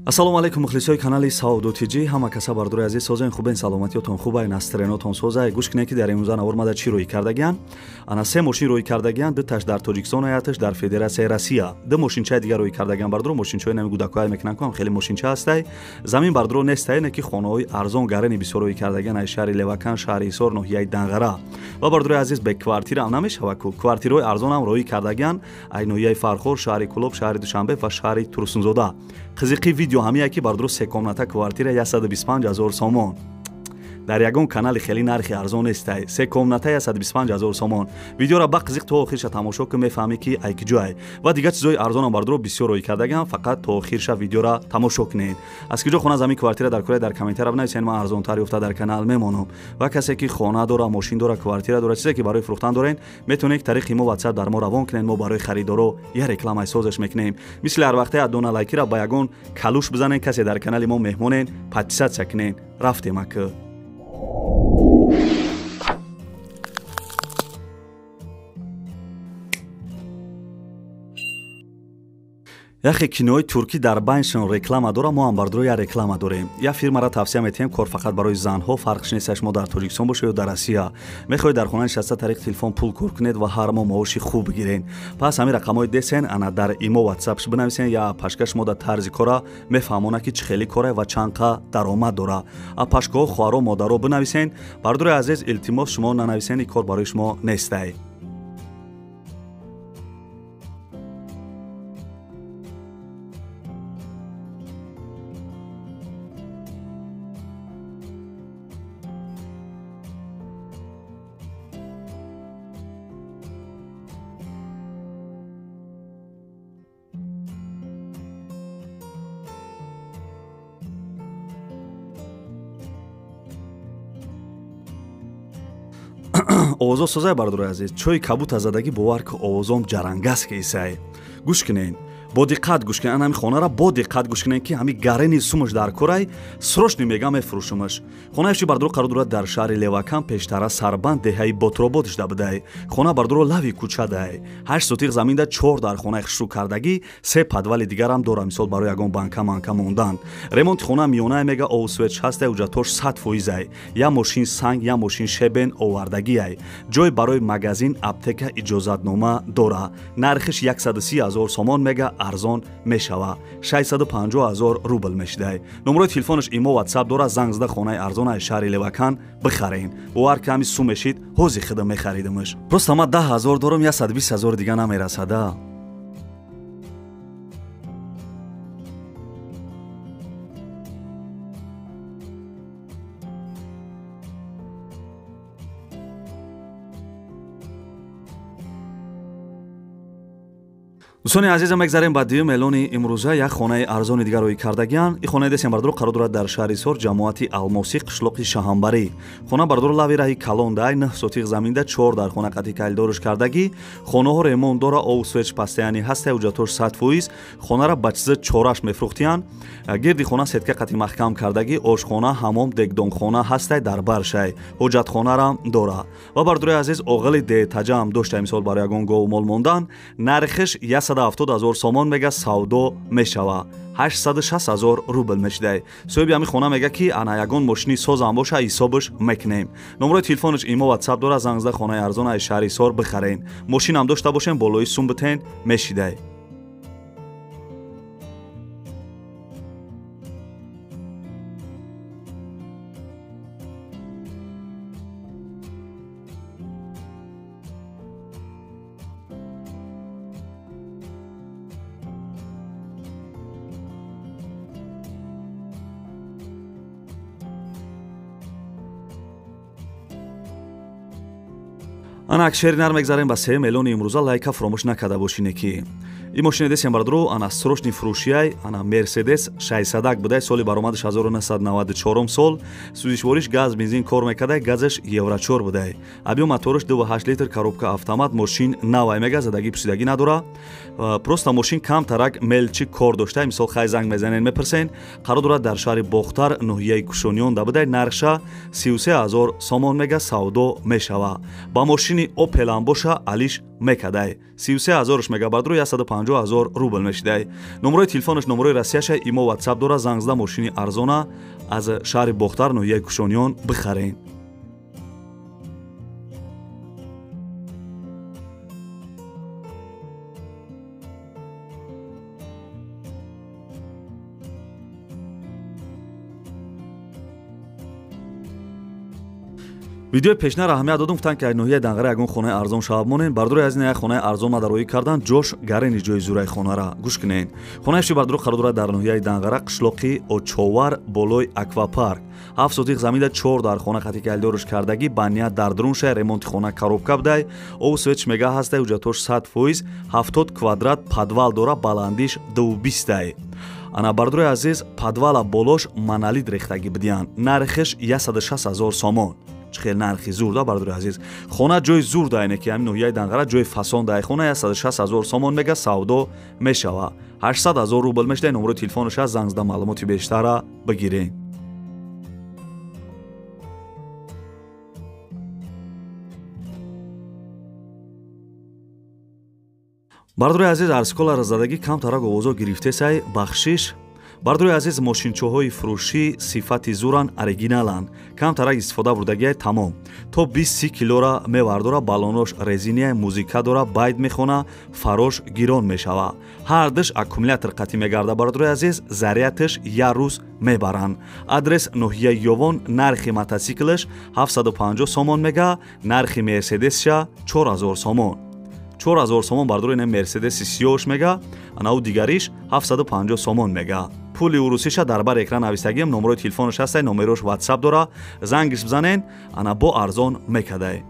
Ассалому алайкум мухлисои канали Савдо ТЖ. Ҳама каса бардори азиз созен, хубен, саломатиётон хубай, настренотон созай. Гӯш кунед, ки дар имрӯза навор мада чӣ рӯй кардагиян. Ана се мошин рӯй кардагиян, ду таш дар Тоҷикистон, аяташ дар Федератсияи Россия. Ду мошинчаи дигар рӯй кардагиян бардоро, мошинчаи нами гудакҳое мекунанд, ку ҳам хеле мошинча ҳастай. Замин бардоро нестай, не ки хонаҳои арзон гарени бисёр рӯй кардагиян аз шаҳри Левакан, шаҳри Ҳисор, ноҳияи Данғара. Ва бардори азиз, бе квартира ҳам намешава ку. Квартираҳои арзон ҳам рӯй кардагиян ай ноҳияи Фархор, шаҳри Кулоб, шаҳри Душанбе ва шаҳри Турсунзода. Қизиқи видео ҳамия ки бардоро се комната квартира 125 ҳазор сомон. Дар ягон канали хеле нархи арзон нестай. Се комната 125 ҳазор сомон. Видеоро ба қизиқ то охирша тамошо кун, мефаҳмӣ ки ай киҷоай. Ва дигар чизои арзонам бардоро бисёр рӯй кардагиам, фақат то охирша видеоро тамошо кунед. Аз киҷо хона, замин, квартира дар кора дар комментария бинависед, ман арзонтар ёфта дар канал мемонам. Ва касе ки хона дора, мошин дора, квартира дора, чизе ки барои фурӯхтан дорен, метавонед тариқи мо WhatsApp дар мо равон кунед, мо барои харидоро я рекламаи созаш мекунем. Мисли ҳар вақте адона лайкира ба ягон калуш бизанед, касе дар канали мо меҳмонен, подписаться кунед. Рафтем ака. Яхе кинои туркӣ дар байншон реклама дора, мо ҳам бардоро я реклама дорем. Я фирмаро тавсия метиҳем, кор фақат барои занҳо, фарқш нест шумо дар Тоҷикистон бошед ё дар Россия. Мехоҳед дар хона нишаста тариқи телефон пул кор кунед ва ҳар моҳ маоши хуб бигиред. Пас ҳамин рақамҳои десен, ана дар имо WhatsApp бинависен, я пашка шумо дар тарзи кора мефаҳмонад, ки чӣ хеле кора ва чанд қа даромад дора. А пашкаҳо, хоҳаро, модаро бинависен. Бардори азиз, илтимос, шумо нанависен, ин кор барои шумо нестай. Овозо созай бардори азиз, чойи кабута задагӣ бовар ки овозом ҷарангас ки исай. Гӯш кунед, бо диққат гӯш кунед, ҳамин хонаро бо диққат гӯш кунед, ки ҳамин гарени сумаш дар корай, срочно мегам мефурӯшумаш. Хонаи ши бардоро қарор дорад дар шаҳри Левакан, пештара Сарбанд, деҳаи Ботробод шуда будай. Хона бардоро лави кӯча дай. 8 сотиқ заминда 4 дар хонаи хушрӯ кардагӣ, 3 подвали дигарам дора, мисол барои ягон банка манка мондан. Ремонти хона миёнае мега, овсвеч ҳастай, ҳуҷҷатош 100%. Я мошин санг, я мошин шебен овардагиай. Ҷой барои магазин, аптека иҷозатнома дора. Нархиш 130 ҳазор сомон мега, арзон мешава. 650 ҳазор рубл мешидай. Номерои телефонаш имо WhatsApp дора, занг зада хонаи арзон аз шаҳри Левакан бихарен. Бовар ки ҳами сум мешид, ҳози худам мехаридимаш. Просто ман 10 ҳазор дорам, 120 ҳазор дига намерасада. Дӯстони азизам, мегзарем ба дуюм эълони имрӯза. Як хонаи арзони дигар рӯй кардагиян. Ин хонаи десем бардоро қарор дорад дар шаҳри Ҳисор, ҷамоати Алмосӣ, қишлоқи Шаҳанбарӣ. Хона бардоро лави раҳи калон дай, 9 сотиқ заминда, 4 дар хона қатъи калидорш кардагӣ. Хонаҳо ремонт дора, ов свеч пастаяни ҳастай, ҳуҷҷатош 100%. Хонара ба чиза чораш мефурӯхтиян. Гирди хона сетка қатъи маҳкам кардагӣ, ошхона, ҳамом, дегдонхона ҳастай, дар баршай. Ҳоҷатхонарам дора. Ва бардори азиз, оғили детаҷа ҳам дошта, мисол барои ягон гову мол мондан. Нархиш 170 ҳазор сомон мега, савдо мешава. 860 ҳазор рубл мешидай. Соҳиби ҳамин хона мега, ки ана ягон мошини созам боша, ҳисобаш мекунем. Номерои телефонаш имо WhatsApp дора, занг зада хонаи арзон аз шаҳри Ҳисор бихарен. Мошинам дошта бошем, болои сум битен мешидай. Ана ак шери нар мегзарем ба сеюм эълони имрӯза. Лайка фуромӯш накарда бошине ки ин мошини десем бардоро ана срочный фурӯшияй, ана Мерседес 600 будай, соли баромадаш 1994 сол, сӯзишвориш газ бензин кор мекардай, газаш евро 4 будай. Объём мотораш 2.8 литр, коробка автомат, мошин навай мега, задагӣ пусидагӣ надора. Просто мошин камтарак мелчи кор доштай, мисол хай занг мезанен, мепурсен. Қарор дорад дар шаҳри Бохтар, ноҳияи Кушониён да будай, нархша 33 ҳазор сомон мега, савдо мешава. Ба мошини Опел ҳам боша, алиш мекадай. 33 ҳазорш мега бардро, 150 250 ҳазор рубл мешидай. Номерои телефонаш номерои Россияша, имо WhatsApp дора, занг зада мошини арзона аз шаҳри Бохтар, ноҳияи Кушониён бихарен. Видеои пешнара аҳамият додум, гуфтанд ки ноҳияи Данғара ягон хонаи арзон шаваб монен. Бардори аз ин як хонаи арзон мадароӣ кардан, ҷош гарени ҷои зураи хонара гӯш кунен. Хонаи ши бардоро қарор дорад дар ноҳияи Данғара, қишлоқи Очовар, болои аквапарк. 7 сотих замида 4 дар хона хати калидорш кардагӣ, ба ният дар дарун шай ремонти хона коробка будай, обу светш мега ҳастай, ҳуҷҷатош 100%, 70 квадрат подвал дора, баландиш 220. Ана бардори азиз, подвала болош монолит рехтагӣ бидиян, нархиш 160 ҳазор сомон. Чӣ хел нархи зур да бардори азиз. Хона ҷои зур да, ине ки ҳамин ноҳияи Данғара ҷои фасон да. Хона 160 ҳазор сомон мега, савдо мешава. 800 ҳазор рубл мешуда. Номерои телефонаш аст, занг зада маълумоти бештара бигирен. Бардори азиз, арсколара задагӣ камтарак овозо гирифтесай, бахшиш. Бардори азиз, мошинчоҳои фурӯшӣ сифати зуран, оригиналанд. Камтарак истифода бурдагиай, тамом. То 20 килора мевардора, балонош резиния, музика дора, байд мехона, фарош гирон мешава. Ҳардаш аккумулятор қатӣ мегарда бардори азиз, зарядаш як рӯз мебаранд. Адрес ноҳияи Ёвон, нархи мотоциклаш 750 сомон мега, нархи мерседесша 4000 сомон. 4000 сомон бардори ин мерседеси сиёш мега, анау дигариш 750 сомон мега. Пули урусиша дар бар экран нависагием, номерои телефонаш ҳастай, номерош WhatsApp дора, зангиш бизанен, ана бо арзон мекадай.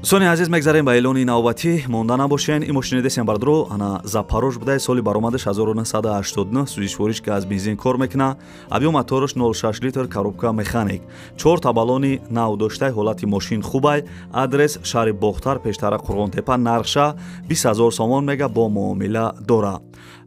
Дӯстони азиз, мегзарем ба эълони навбатӣ, монда набошен. Ин мошини десем бардро, ана Запорож будай, соли баромадаш 1989, сӯзишвориш ки аз бензин кор мекуна, объём мотораш 0,6 литр, коробка механик, 4 та баллони нав доштай, ҳолати мошин хубай. Адрес шаҳри Бохтар, пештара Қурғонтепа, нархша 20 ҳазор сомон мега, бо муомила дора.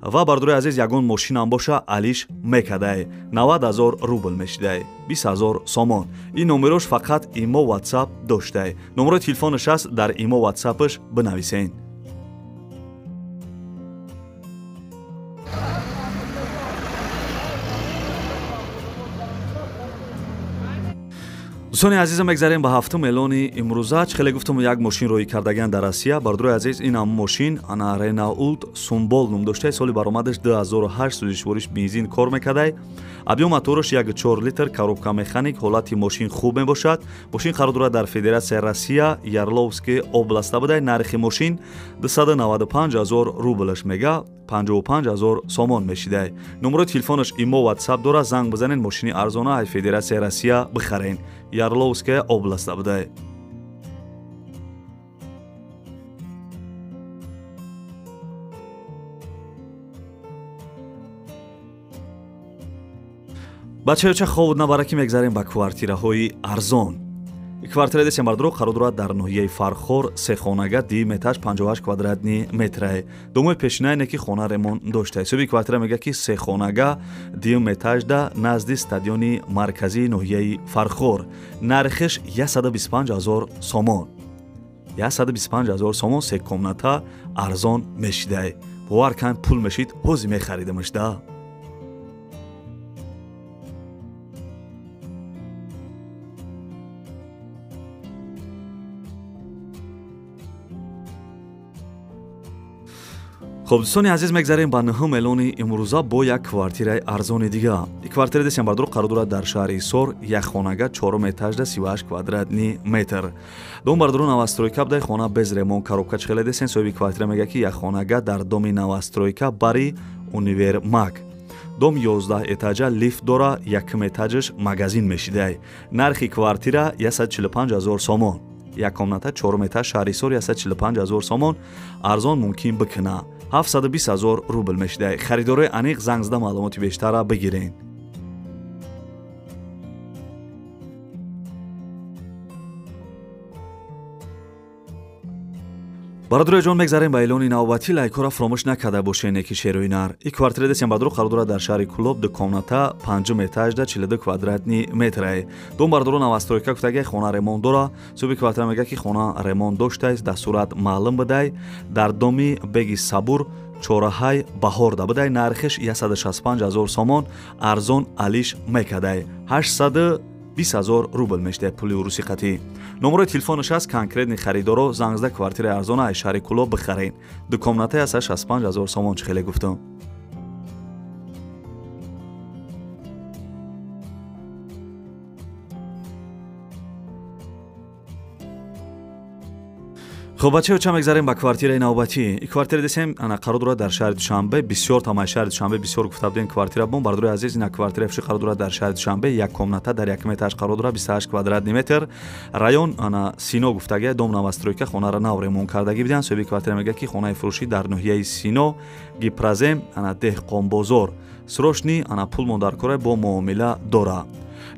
Ва бардори азиз, ягон мошинам боша алиш мекадай, 90 ҳазор рубл мешидай, 20 ҳазор сомон. Ин номерош фақат имо WhatsApp доштай. Номерои телефонаш аст, дар имо WhatsApp-ш бинависен. Дӯстони азизам, мегзарем ба ҳафтум эълони имрӯза. Чӣ хеле гуфтум, як мошин роӣ кардагиан дар Россия. Бардори азиз, ин ҳам мошин ана Ренаулт Сумбол ном доштай, соли баромадаш 2008, сӯзишвориш бензин кор мекардай, объём мотораш 1,4 литр, коробка механик, ҳолати мошин хуб мебошад. Мошин қарор дорад дар Федератсияи Россия, Ярловский областа будай. Нархи мошин 295 ҳазор рублаш мега, 55 ҳазор сомон мешидай. Номерои телефонаш имо WhatsApp дора, занг бизанен, мошини арзона ай Федератсияи Россия бихарен. Ярловская областа будай. Бачаёча ховуд набара, ки мегзарем ба квартираҳои арзон. Квартира десем бардоро қарор дорад дар ноҳияи Фархор, сехонага, ди метаж, 58 квадратни метрае. Домои пешинае ки хона ремонт дошта. Ҳисоби квартира мега ки сехонага, ди метажда, назди стадиони марказии ноҳияи Фархор. Нархиш 125 ҳазор сомон. 125 ҳазор сомон се комната арзон мешидай. Бовар кан, пул мешид, ҳози мехаридамаш да. Хоб, дӯстони азиз, мегзарем ба нӯҳум эълони имрӯза бо як квартираи арзони дига. Квартира десем бардоро қарор дорад дар шаҳри Ҳисор, як хонага, чорум этажда, 38 квадратни метр. Дом бардоро новостройка будай, хона без ремонт, коробка. Чӣ хеле десен, соҳиби квартира мега ки як хонага дар доми новостройка бари универмаг. Дом 11 этажа, лифт дора, якум этажаш магазин мешидай. Нархи квартира 145 ҳазор сомон. Як комната, чорум этаж, шаҳри Ҳисор, 145 ҳазор сомон, арзон мумкин бикуна. 720 ҳазор рубл мешидай. Харидорои аниқ занг зада маълумоти бештара бигирен. Бародарои ҷон, мегзарем ба эълони навбатӣ. Лайкҳоро фаромӯш накарда бошед, неки шерои нар. И квартира десем бародаро қарор дорад дар шаҳри Кулоб, ду комната, панҷум этажда, 42 квадратный метрае. Дом бародаро новостройка гуфтагай, хона ремонт дора. Соҳиби квартира мегӯяд, ки хона ремонт доштааст, дар сурат маълум будай. Дар доми Беги Сабур, чораҳай Баҳорда будай. Нархиш 165 ҳазор сомон, арзон алиш мекадай. 820 ҳазор рубл мешидай пули урусӣ қатӣ. Номерои телефонаш аст, конкретный харидоро занг зада квартираи арзона аз шаҳри Кулоб бихарен. Ду комнатаи 165 ҳазор сомон, чӣ хеле гуфтам. Хоб, бачаё, ча мегзарем ба квартираи навбатӣ. И квартира десем ана қарор дорад дар шаҳри Душанбе. Бисёр тамаи шаҳри Душанбе бисёр гуфта будем квартира бон. Бародарои азиз, ина квартира фши қарор дорад дар шаҳри Душанбе, як комната дар як этаж қарор дорад, 28 квадратный метр. Район ана Сино гуфтагия, дом новостройка, хонара нав ремонт кардагӣ бидиҳанд. Соҳиби квартира мегӯяд, ки хонаи фурӯшӣ дар ноҳияи Сино, Гипрозем, ана Деҳқонбозор. Срочный ана пул мондаркора бо муомила дора.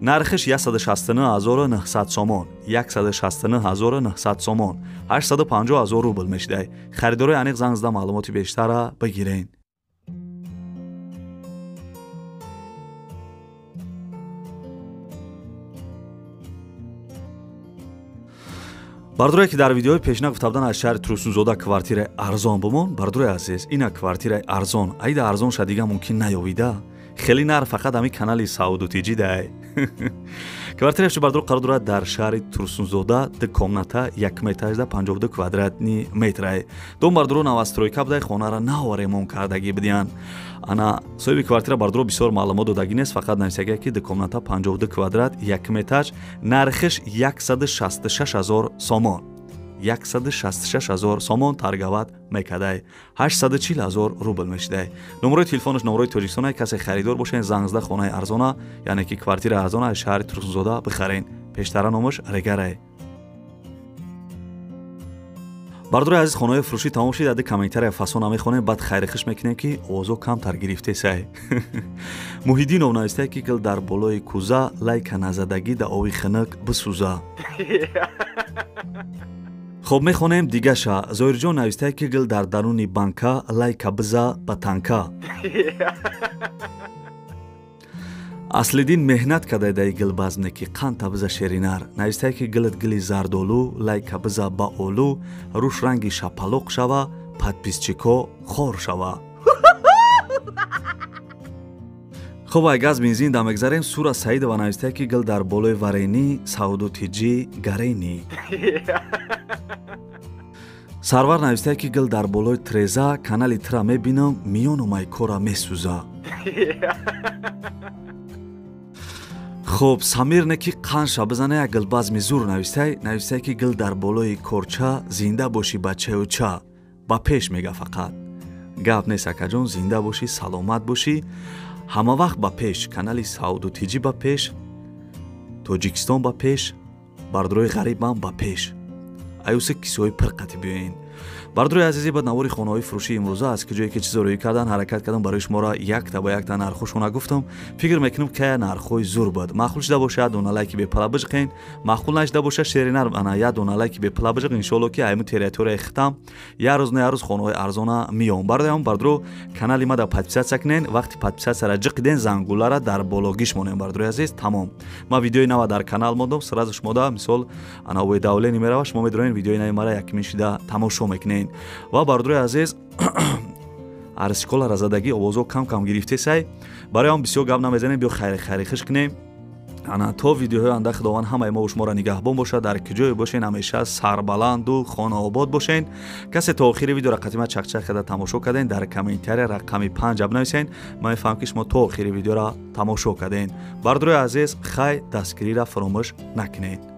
Нархиш 169 900 сомон, 169 900 сомон, 850 ҳазор рубл мешидай. Харидорои аниқ занг зада маълумоти бештара бигирен. Бародарое ки дар видеои пешина гуфта буданд, аз шаҳри Турсунзода квартираи арзон бумон, бародарои азиз, ина квартираи арзон, айда арзон ша дига мумкин наёвида. Хеле нар фақат ҳамин канали Сауду Тиҷи дай. Квартираи бародаро қарор дорад дар шаҳри Турсунзода, ду комната, як этажда, 52 квадратный метрае. Дом бародаро новостройка будай, хонара нав ремонт кардагӣ бидиҳанд. Ана соҳиби квартира бародаро бисёр маълумот додагӣ нест, фақат нависагия, ки ду комната, 52 квадрат, як этаж, нархиш 166 ҳазор сомон, 166 ҳазор сомон торговать мекардай, 840 ҳазор рубл мешидай. Номерои телефонаш номерои Тоҷикистона. Касе харидор бошен, занг зада хонаи арзона, яъне ки квартираи арзона аз шаҳри Турсунзода бихарен. Пештара номаш Регарай. Бародарои азиз, хонаҳои фурӯшӣ тамом шид. Ади комментария фасона мехонем, баъд хайрихиш мекунем, ки овозо камтар гирифтесай. Муҳиддинов навистае, ки гил дар болои кӯза, лайка назадагӣ да ови хинук бисӯза. Хоб, мехонем дигаша. Зоирҷон навистае, ки гил дар даруни банка, лайка биза ба танка. Аслиддин меҳнат кардай даи гилбазме, ки қанта биза шеринар. Навистае, ки гилат гили зардолу, лайка биза ба олу, рӯш ранги шапалоқ шава, подписчико хор шава. Хоб, ай газ бензин да мегзарем. Сура Саидова навистае, ки гил дар болои варени, Сауду Тиҷи гарени. Сарвар навистае, ки гил дар болои треза, канали тра мебинам, миёну майкора месӯза. Хоб, Самир не ки қанша бизана, як гилбазми зур навистай. Навистай, ки гил дар болои корча, зинда бошӣ бачаю ча, ба пеш мега. Фақат гап нест, акаҷон, зинда бошӣ, саломат бошӣ, ҳама вақт ба пеш. Канали Сауду Тиҷӣ ба пеш, Тоҷикистон ба пеш, бародарои ғарибам ба пеш. Аюсе кисои пирқати биёен. Бародарои азизи, ба навори хонаҳои фурӯшии имрӯза аз куҷое ки чизо рӯӣ кардан ҳаракат кардам, барои шуморо якта ба якта нархҳошона гуфтам. Фикр мекунам, кая нархҳои зур буд. Маъқул шуда бошад, дона лайки бепала биҷиқен. Маъқул нашуда бошад, шеринар ана як дона лайки бепала биҷиқ. Иншоалло, ки айму территорияи хитам як рӯз на як рӯз хонаҳои арзона миём. Бародарам, бародаро, канали ма да подписаться кунен. Вақти подписатьсяра ҷиқиден, зангулара дар бологиш монем. Бародарои азиз, тамом, ма видеои нава дар канал мондам, сразу шумода мисол ана уведомление мерава, шумо медонед, видеои нави мара якмин шида тамошо мекунед. Ва бародарои азиз, арсикола разадагӣ овозо кам кам гирифтесай, барои он бисёр гап намезанем. Биё хайри хайрихиш кунем. Ана то видеоҳои анда Худованд ҳамаи мо шуморо нигаҳбон бошад. Дар куҷое бошен, ҳамеша сарбаланду хонаобод бошен. Касе то охири видеоро қатима чақчақ карда тамошо карден, дар комментария рақами 5 бинависен. Ман мефаҳмам, ки шумо то охири видеоро тамошо карден. Бародарои азиз, хай, дастгириро фаромӯш накунед.